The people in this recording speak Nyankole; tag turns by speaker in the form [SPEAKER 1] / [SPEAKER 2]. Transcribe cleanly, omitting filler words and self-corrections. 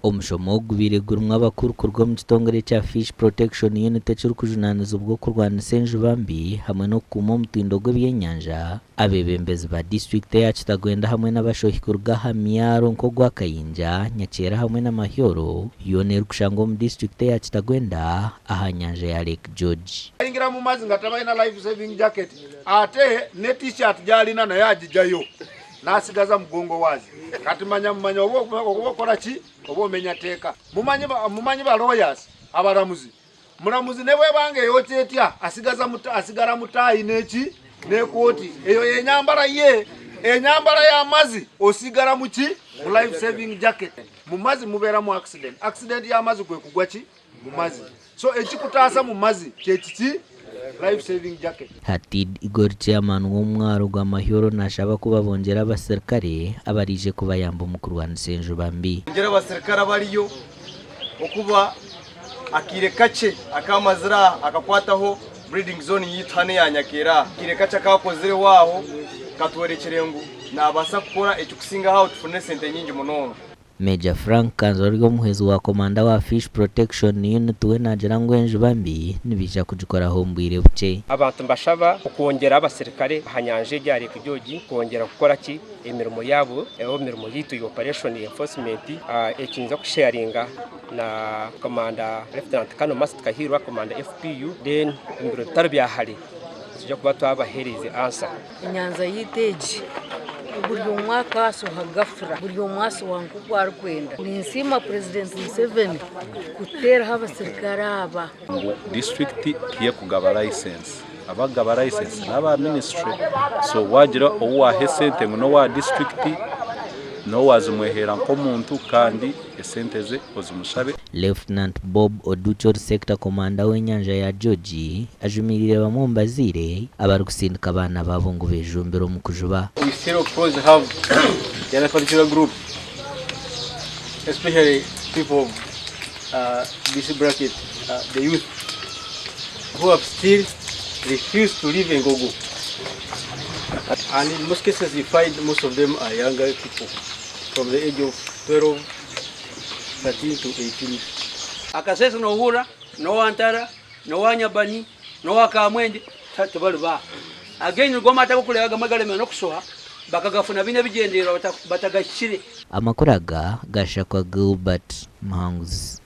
[SPEAKER 1] Omushomo ogu gubaire gurimu abakuru kuruga omu kitongore ekya Fish Protection Unit ekirikujunaanizibwa okurwanisa enjuba mbi hamwe n'okukuuma omutindo gw'ebyenyanja, abeebembezi ba disiturikiti eya Kitagwenda hamwe n'abashohi kuruga aha myaro nk'ogwa Kayinja, Nyakyera hamwe na Mahyoro yoona erikushangwa omu disiturikiti eya Kitagwenda aha nyanja ya Lake George.
[SPEAKER 2] Ayingira mu mazi nga tabaine life saving jacket ate ne t-shirt gyalina nayo agigyayo. Nasigaza mugongo wazi. Kati manya mumanya oba oba okora ki oba omenya teeka. Mumanyi mumanyi ba lawyers abaramuzi. Muramuzi nebweba nga eyokya etya asigaza asigara mu taayi neki nekooti. Eyo yenyambara ye. Enyambara ya mazi osigara muki mu life saving jacket. Mumazi muberamu accident. Accident ya mazi kwekugwa ki mumazi. So ekikutaasa mu mazi kyekiki? Life saving jacket.
[SPEAKER 1] Hatid Igor Chairman w'omwaro gwa Mahyoro nashaba ku babongyera abasirikare abaraije kubayamba omu kurwanisa enjuba mbi.
[SPEAKER 3] Bongyere abasirikare abariyo okuba akaire kakye akamazire aha akakwataho breeding zone yaitu hanu eya Nyakeera aha. Akaire kakye akakozireho aho katworekire ngu nabaasa kukora ekikusingaho aho tufune esente nyingi munonga.
[SPEAKER 1] Major Frank Kanza ori omuhwezi wa komanda wa Fish Protection Unit we naagira ngu enjuba mbi nibaija kugikoraho omu bwire bukye.
[SPEAKER 4] Abantu nibashaba okwongyera abasirikare aha nyanja egi aha Lake George kwongyera kukora ki emirimo yaabo oba emirimo yaitu ya operation enforcement. Eki ninza kusharinga na Commander Lieutenant Colonel Mercy Tukahirwa Commander FPU then omu biro bitari bya hare nitwija kuba twabahereize answer.
[SPEAKER 5] Enyanja yaitu egi buri omwe akaashoha gafura, buri omwe ashoha nk'oku arikwenda. Ninsiima Purezidenti Museveni kuteeraho abasirikare aba.
[SPEAKER 6] Ngu disiturikiti tiyekugaba layisensi, abakugaba layisensi n'aba minisitule so wagira ou waaha esente ngu n'owa disiturikiti noowe waazimweheera nk'omuntu kandi esente ze ozimushabe.
[SPEAKER 1] Lieutenant Bob Oducho ori Sector Commander w'enyanja ya George ajumiriire bamwe omu bazaire abarikusindika abaana baabo ngu bejumbire omu kujuba.
[SPEAKER 7] We still of course have the other particular group especially people of uh, this bracket uh, the youth who have still refused to leave Ngogo and in most cases you find most of them are younger people from the age of 12 13 to 18.
[SPEAKER 8] Akasese nohurra nowa Ntara, nowa Nyabani, nowa Kamwengye tibari baaha. Again nigo amaato agu orikureeba agamwe garemire n'okushoha bakagafuna baine ebigyendererwa batagahikire.
[SPEAKER 1] Amakuru aga gashakwa Gilbert Muhanguzi.